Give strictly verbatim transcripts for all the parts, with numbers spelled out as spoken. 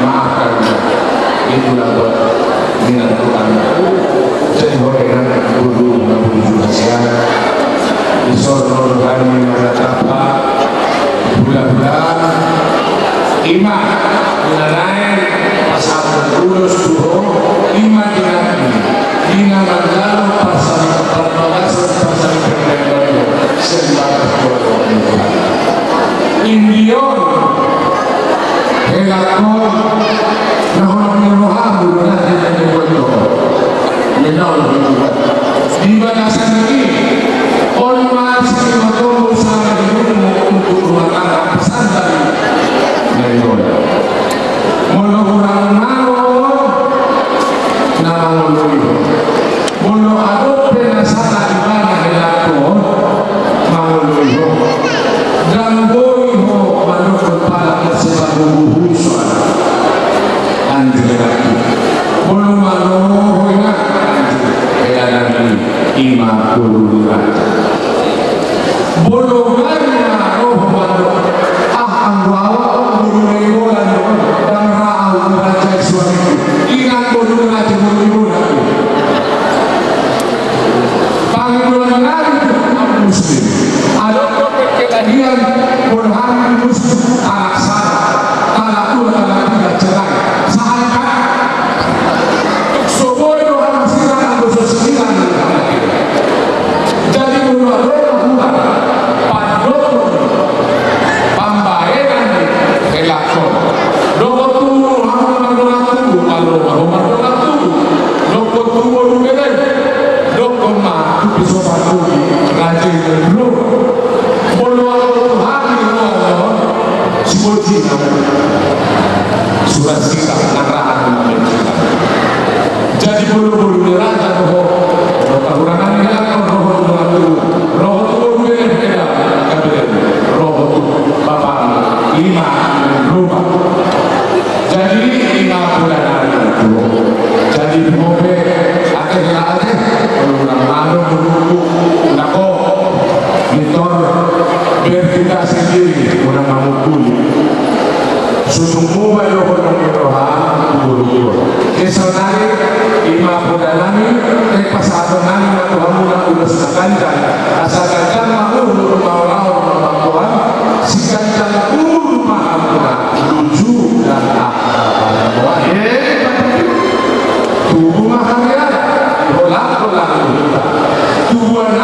Maafkan. Itulah buat minat Tuhan. Jadi, horas ma, guru, guru, guru, siap. Isor, guru, kami, mata tapa. Bulan-bulan. Ima, bulan lain, pasal ulos, guru, ima, dinami. Di na manjalo parsari-, parsari-, parsari-, india on, helakhon, na holan ni rohamu do na di na dibuat do. Menau dibuat. Di bagasan i, on ma sinotomu sanga di rumah, untuk rumah tangga pesantren. Menau. Molo hurang mangan, na mangoloi ho. Molo adong pe na sala ibana helakhon, mangoloi ho. Ndang boi ho mandok pala na sebagai buhu soal. Anjir lagi. Molo mangoloi ho, ingat. Anjir. Hela nami, ima guru ni raja. Bolongan ma ro ho mandok, ah, anggo au, au boru ni bola do, ndang ra au manjai suamiku. Ingat, boru ni raja, boru ni bola. Pangidoan nami tu umat muslim. Adong dope kejadian, boru ni muslim, talak sada, talak dua, talak tiga, cerai. Sahali. Tung so boi do hami sirang anggo so sirang. Jadi molo adong na hurang pandohan, pambahenan, helakhon. Dohot tu hamu na mardongan tubu, molo hamu mardongan tubu. Dohot tu boru bere. Dohot ma tu pisopan tubu, raja i do. Molo adong tu hami roha on, siboji na. Surat sikap, narahan na. Jadi boru-boru ni raja roho, roho kahurangan ni raja roho tu boru, roho tu boru ni raja, roho tu bapa, lima, rumah. Jadi ima pola nari tu. Jadi di hope, ate hela ate, boru na mano menunggu, nako, mitor, biar kita sendiri, boru na mamukuli. Sutung muba do holong ni roha tu boru. Jadi saonari, ima pola nami, eh, pasahaton nami ma tu hamu na ulos na ganjang. Asa ganjang ma uhum, maol-aol ma panggoan, siganjang umur ma hamuna, luju dan akrab. Eh, tubu ma hariara, holang-holang luhuta. Tubuan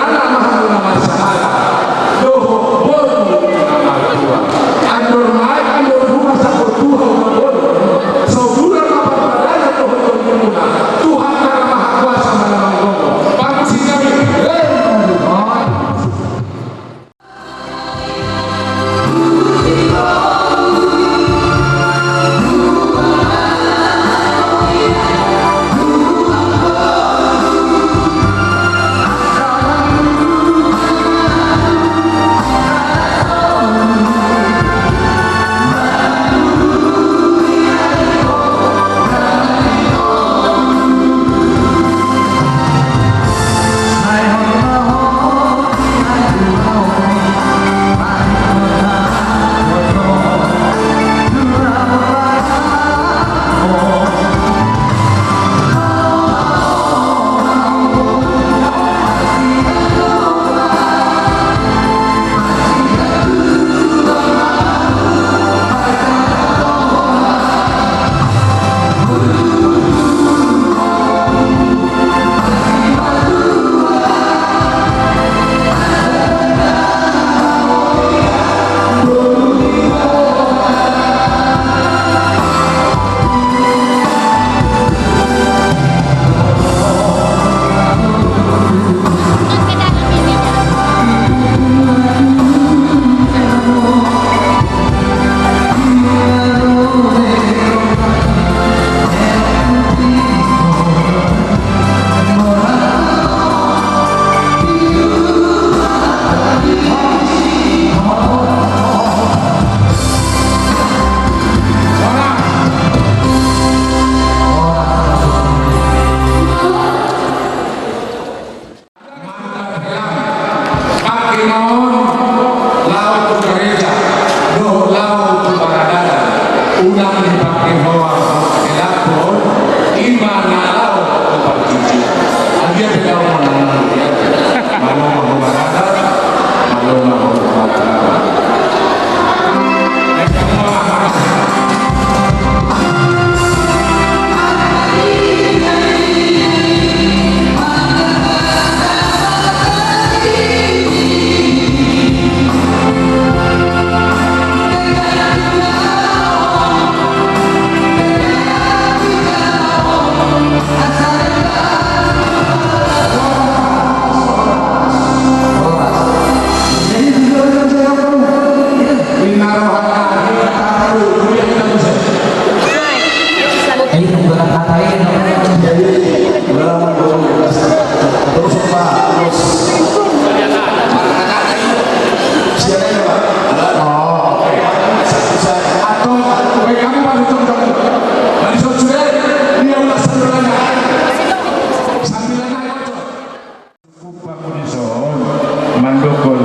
Mandokon.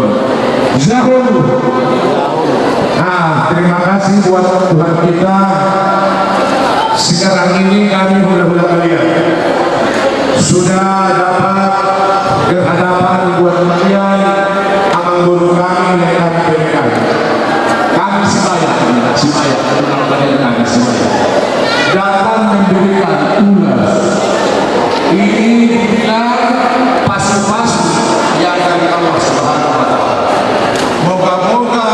Zahur. Ah, terima kasih buat Tuhan kita. Sekarang ini kami hula-hula kalian sudah dapat berhadapan buat kalian, amang boru kami, lekan, lekan. Kami sipayak, sipayak, kami sipayak. Datang memberikan ulos. Ini dibilang pasu-pasu yang dari Allah Subhanahu wa Ta'ala. Moga-moga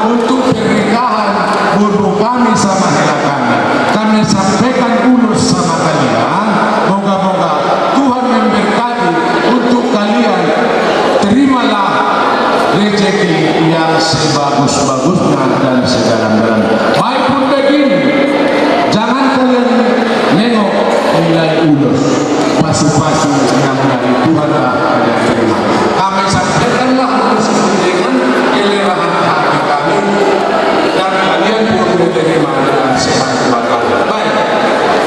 untuk pernikahan boru kami sama hela kami, kami sampaikan ulos sama kalian. Moga-moga Tuhan memberkati untuk kalian. Terimalah rezeki yang sebagus-bagusnya dan sedalam-dalamnya. Baik pun begini, jangan kalian nengok nilai ulos, pasu-pasu yang dari Tuhan lah kalian terima. Kami sampaikanlah ulos ini dengan kelerahan hati kami, dan kalian pun menerima dengan sehat walafiat. Baik,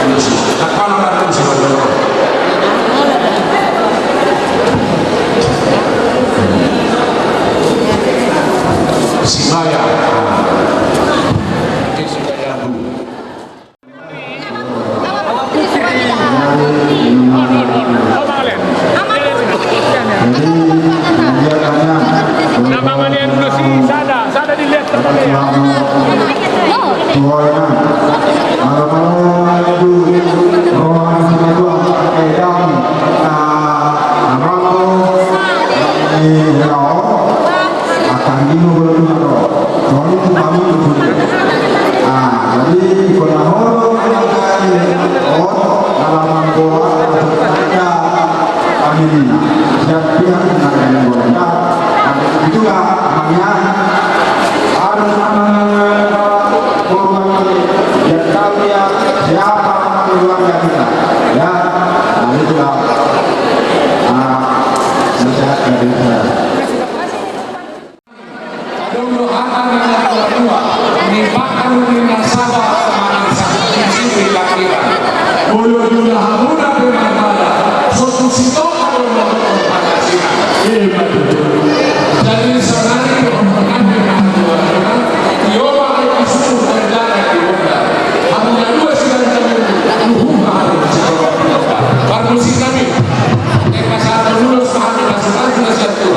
ulos ini. Nah, kalau nggak ulos ini, Sibaya. Jadi, dia tanya, nama mana yang udah si sada, sada dilihat sama dia. Tuhan, malam-malam itu, rohani si Madua, eh, dam, ah, Rambo, eh, Rao. Akan dino bolo tu naro. Soalnya tu kami tu. Ah, jadi kona holo kami on, ala mamboan, ada kami ni. Siap pihak dengan kami boleh. Nah, itu lah namanya harus amanah korban yang tahu ya siapa keluarga kita. Ya, nah itulah. Ah, mensehatkan diri saya. Adong do hata ni natua-tua, ni pakan ni nasaba, manang saksi di lakiran. Molo di ulahanmuna pe marbada, so tu sitoka do mangkon pangasina. Jadi sanari do hata ni natua-tua, tio ma ai suku kerjana di honda. Hamu na dua sian hamu, uhum ma hamu sitoka. Parmusik nami. Eka saat ulos ma hami pasukan na sian tu.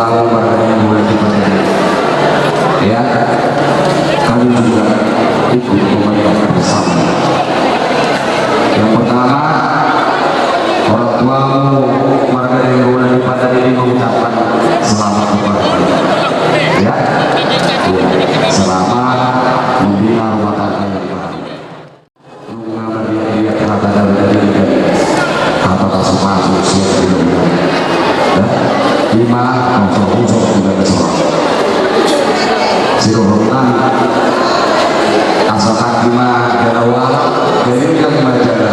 Tahu warga yang boleh dipercaya. Ya, kami juga ikut memeriahkan bersama. Yang pertama, orang tuamu, warga yang boleh dipercaya ini mengucapkan selamat berbahagia. Ya, ya, selamat membina rumah tangga yang baru. Nunga marliat-liat hata dari tadi kan. Hata pasupasu siap dulu. Ya. Ima, konsol-konsol, tidak ada soal. Sirohonan. Asa tak ima, ganawa, jadi kan macam ada.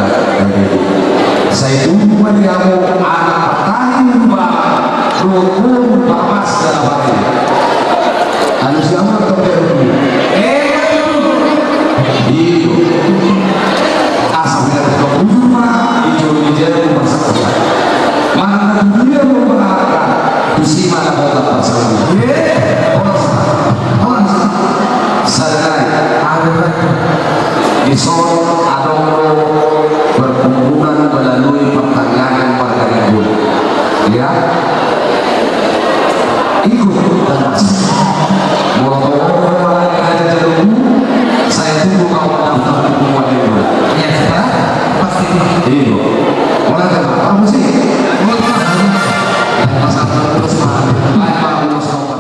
Saya tunggu pada kamu, anak pertani, Pak. Rukun, Pak Mas, dan Pak Edi. Anu siapa kau pergi? Eh, iyo. Asa biar kau rumah, ijo di jalan rumah sakit. Mana dia mau berangkat? Tusi mana kau tak pasang? Ye, horas, horas. Sadari, ada lagi. Di sono adong do perkumpulan melalui pertanyaan warga Renggun. Ya. Ikut dan masuk. Molo tong ada jalan, saya tunggu kau mendaftar di Renggun. Ya, Pak. Pasti. Iyo. Molo tong apa sih? Molo tong. Pasal terus, Pak. Baik, Pak. Molo tong, Pak.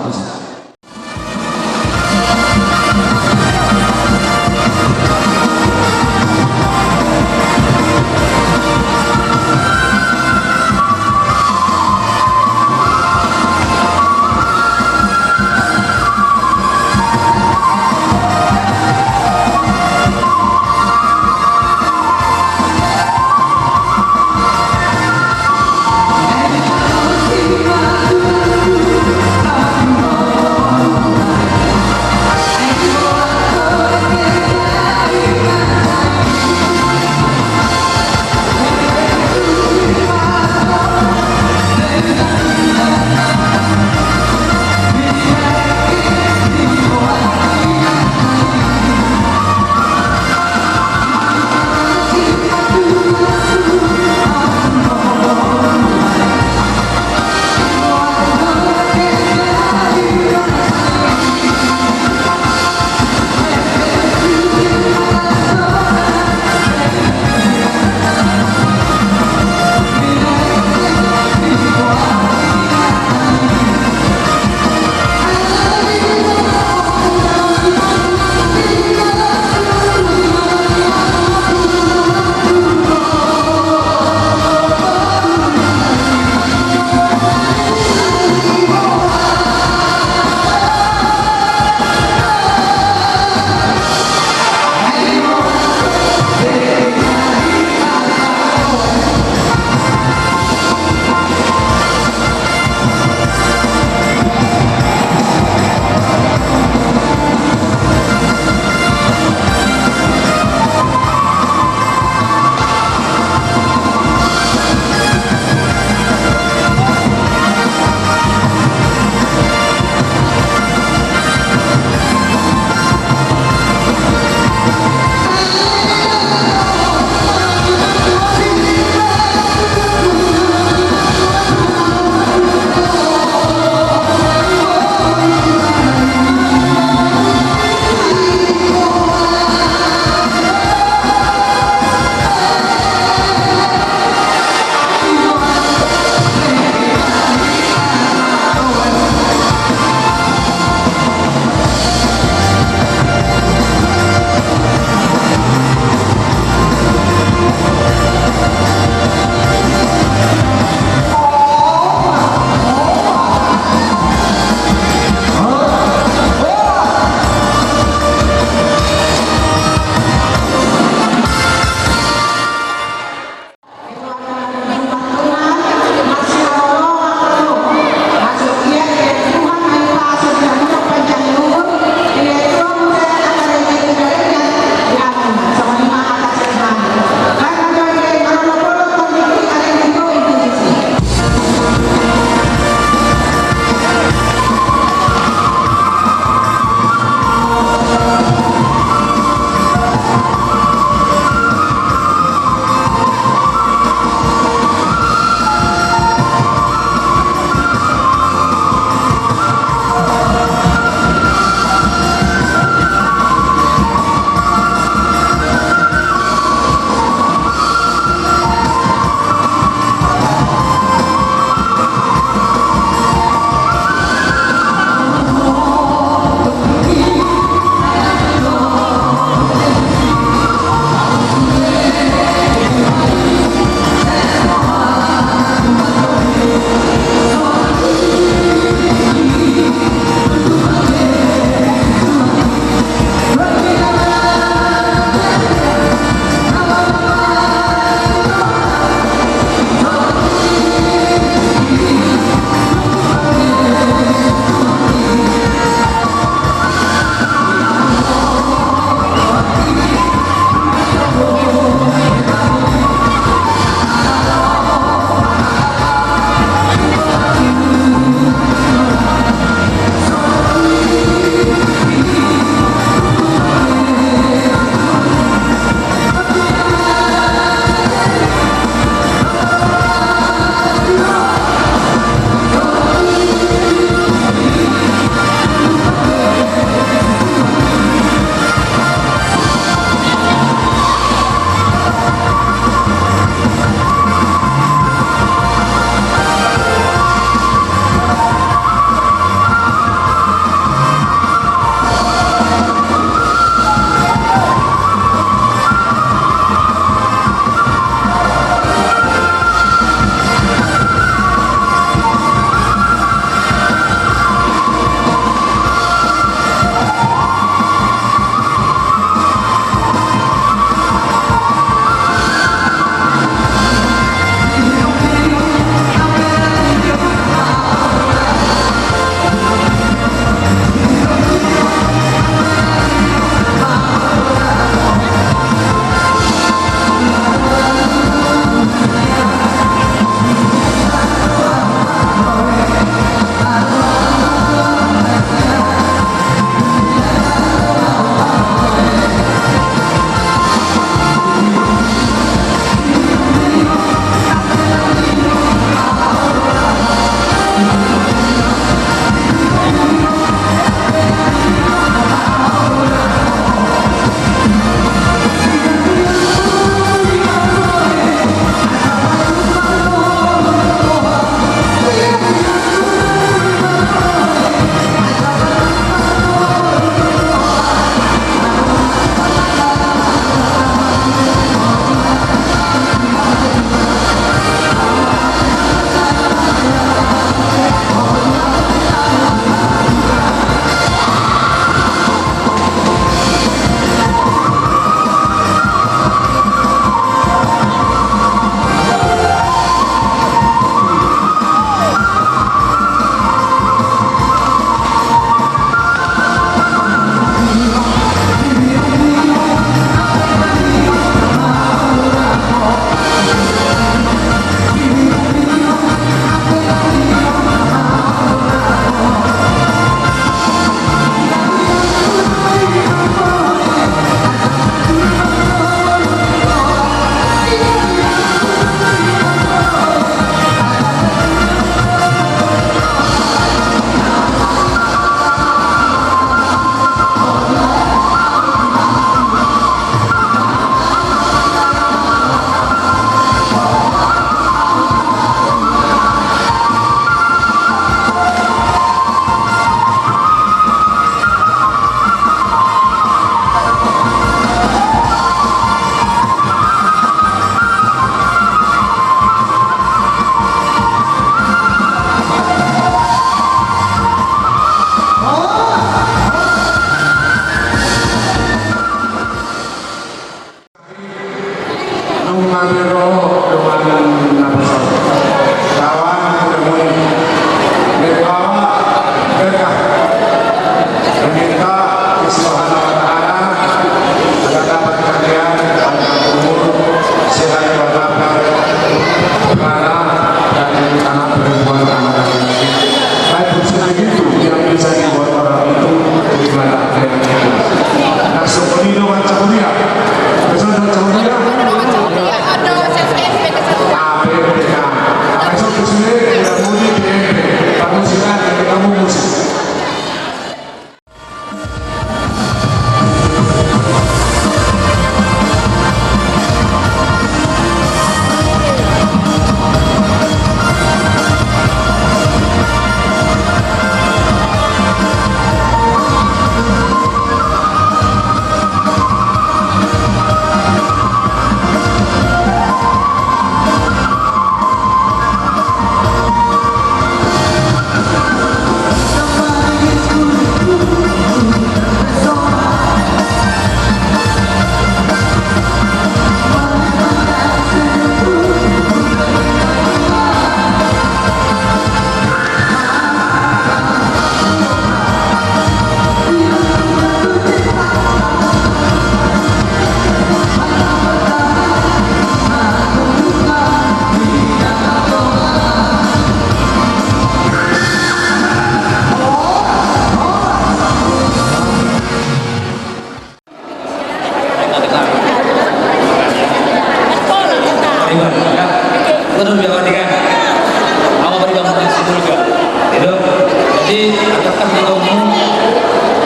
Jadi, agak kan di kamu,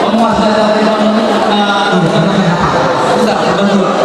kamu masih ada di kamu, nah, udah, udah, udah.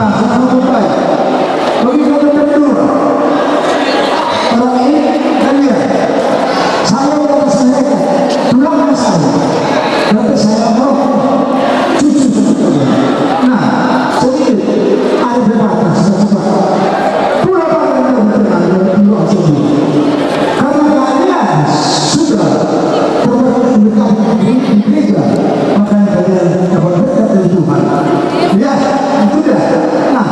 Nah, selamat berjumpa. Bagi kami berdua. Orang ini, kalian. Saya udah pesan saya. Tulang saya. Berarti saya mau cucu sebetulnya. Nah, sedikit. Ada berbatas, coba. Pulau Barat yang berkenal dengan pulau sendiri. Karena kalian sudah berbakat mendekati di, di gereja, makanya kalian dapat berkat dari Tuhan. Ya, itu dah. Nah,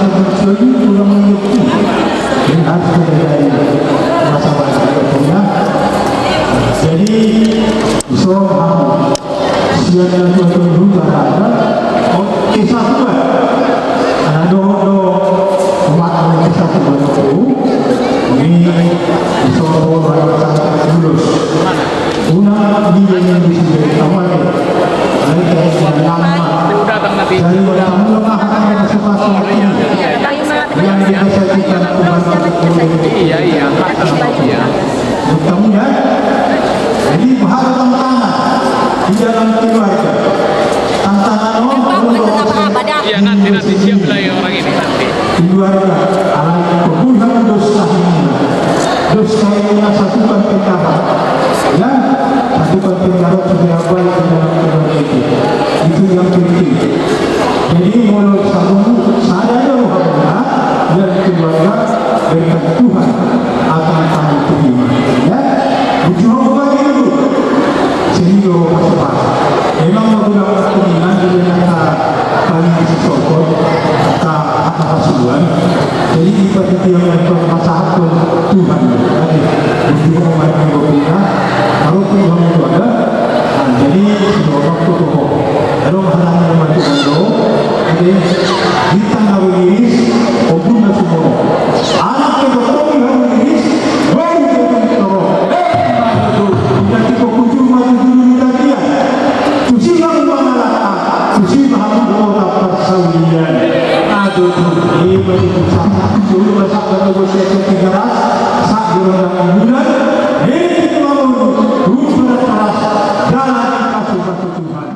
Jadi, ulang lagi. Ini harus kita dari masa-masa sebelumnya. Jadi, so, sian na tuatua i huta raja, oh, kesatuan. Karena do, do, umat na kesatuan itu, ini so, raja sangat tulus. Unang di dalam di sini, apa ya? Baik, ya, nama. Dari bertemu lemah, ada sesuatu ini. Yang disajikan Tuhan untuk kita. Iya, iya, iya. Bertemu, ya. Jadi, bahaya tantangan di dalam keluarga. Tantangan, oh, iya, nanti, nanti siap lah ya orang ini, nanti. Keluarga, alai pembunuhan dosa ini. Dosa ini satukan pendahar. Ya, satukan pendahar supaya baik di dalam keluarga itu. Itu yang penting. Jadi, molo satu, sadar ya, Tuhan, dan keluarga, berkat Tuhan akan kami terima. Ya, bujur aku bagi dulu. Sehingga aku masuk. Memang aku dapat pemilihan di dalam kami di Sokot, ka, ka Pasuruan. Jadi, di panitia yang masahat pun Tuhan, ya. Oke, bujur aku bagi dulu. Kalau Tuhan itu ada, nah, jadi, semua waktu pokok. Lalu, masalah yang masuk dulu. Jadi, di tanggal ini, ombun na semua. Anak yang bertemu dengan ini, baru dia bertemu. Eh, aduh, nanti kau kunjung mati dulu di bagian. Tusi hamu mangalahkan, tusi hamu kota parsaulian. Aduh, ini begitu sama. Dulu masak kata bos yang tiga ras, sak gerondang bulan. Ini kita mau, rumput keras, jalan kasih masuk Tuhan.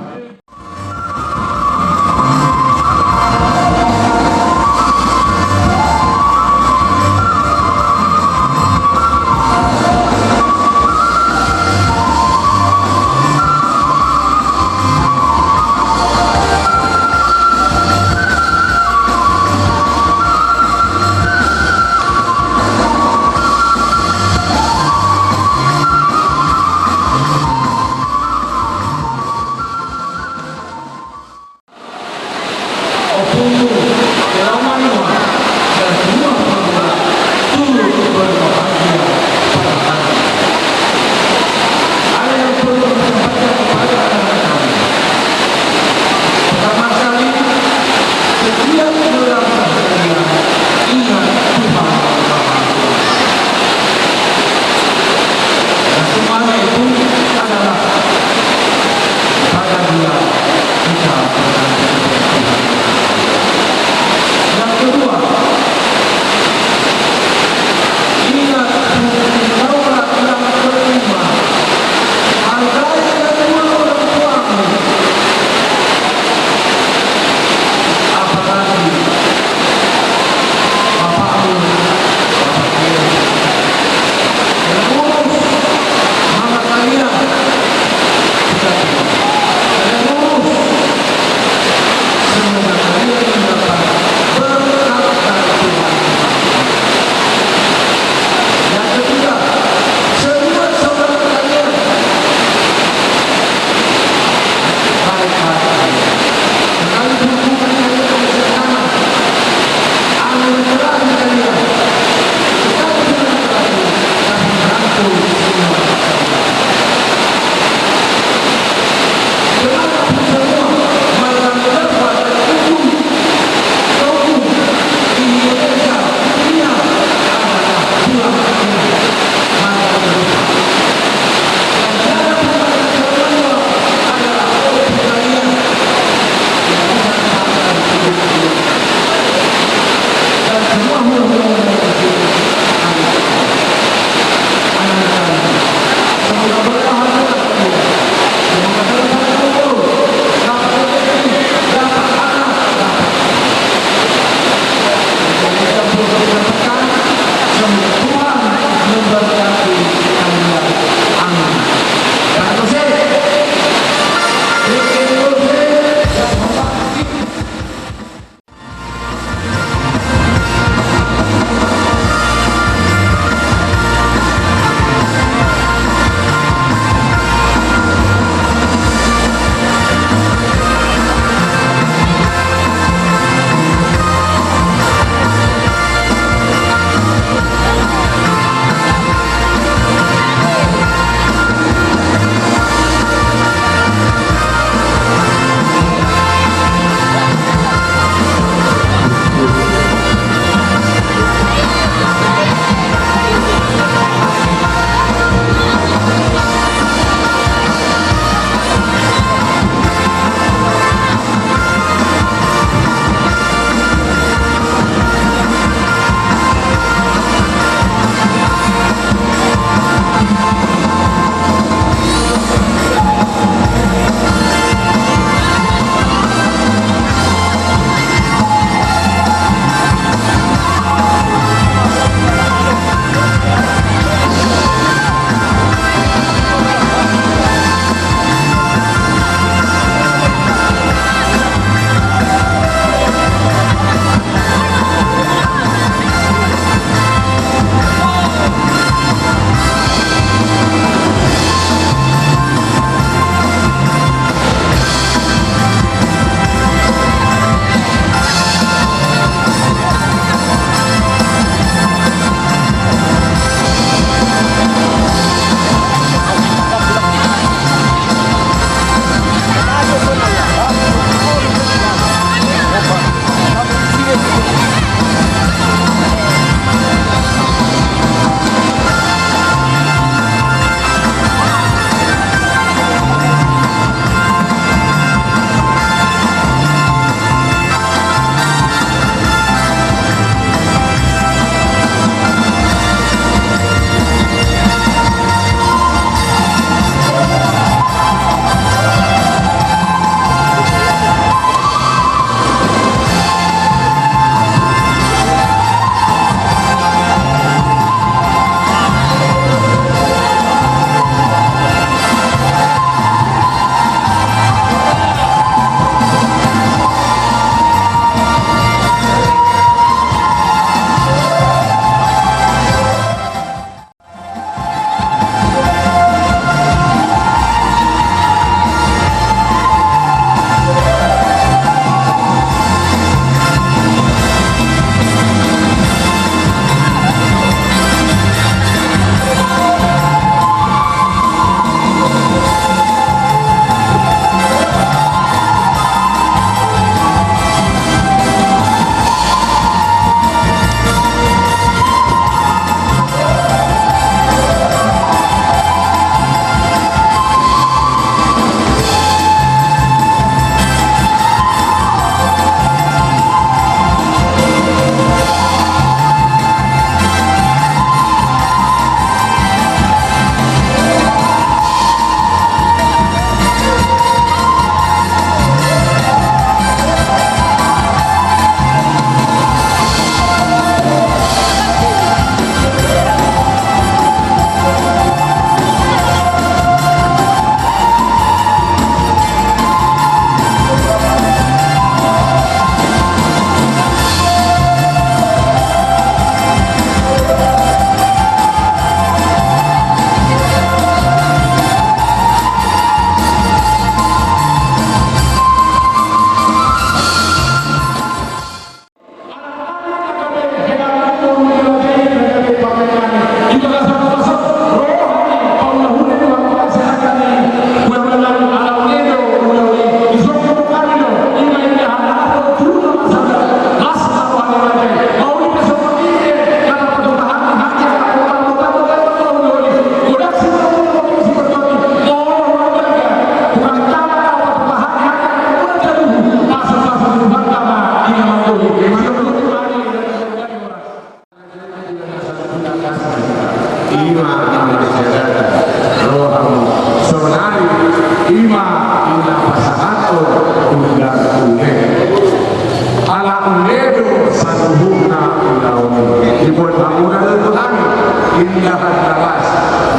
Indahan na las,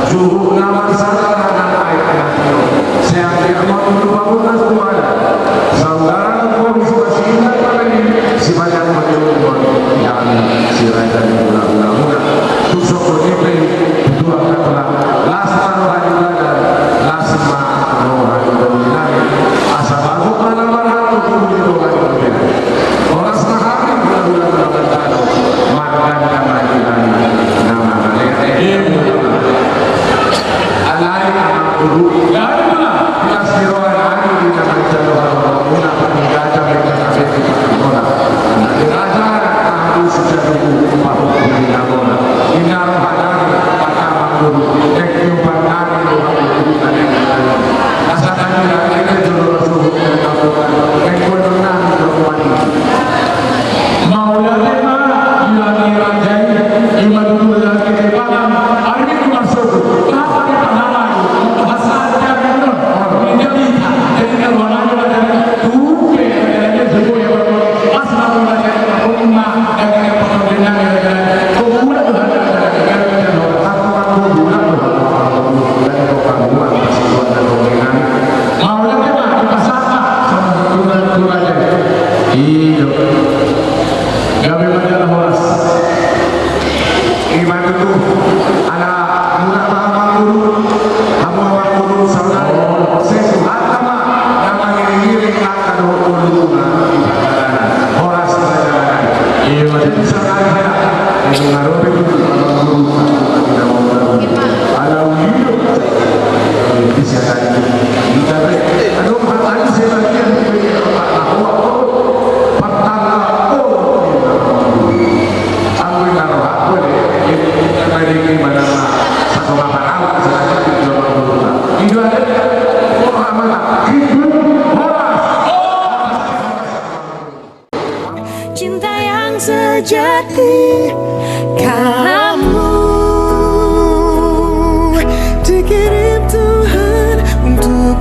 juhut na marsada na nang aek na tio. Sai anggiat ma tutu pabotohon tu adat. Saudara nang boru, sipasindak ma na i, sipaingot ma di umur, indahan si raja ni hulahula muna. Tung songon i pe, tutu angka tulang, las ma roha ni badan, las ma roha ni tondi nami. Asa bagot ma na marhamu tu di roha ni tondi nami. Horas ma hami hulahula na martano, marganda ma di hami na mangalean. Alai amang guru, gabe ma las ni roha nami di na manjalo haroronmuna, pargaja ma i na gabe di pargona. Na di raja na hamu sijalo pahompu ni na bona. Inna roha nami, amang guru, tek ni umpan nami roha guru na di na. Asa kami rakyat jolo masuhut dan kabupaten, tek ni umpan nami roha guru. Mauliate ma di raja i, ima tutu raja i, paman, ari Minggu marsogot, tapa di pahala i, untuk hasad dan minum, minum minta, jadi kalau ada raja i, tupe, raja i, sesuai apa, pas nama raja i, rumah, dan ini potong dengan raja i, kau pula tuh ada raja i, kalau kita mau, aku mau pula tuh, dan kau kamu, pas gua ada kau dengan, mauliate ma, di pasar, sama tuh, tuh raja i. Iyo. Gabe ma jala horas. Ima tutu, ala muna ma amang guru, hamu amang guru saudara, sai Tuhanta ma na mangiringiring angka dohot ngoluna di pardalanan. Horas ma jala nai. Ima tutu. Jadi sakali hela, ima nunga ro pe tutu amang guru, ala ulido. Bisa tadi kita pe, aduh, tadi saya bagian di bagian tempat, nah, oh, oh, pertama, oh, Cinta yang sejati, kamu dikirim Tuhan untuk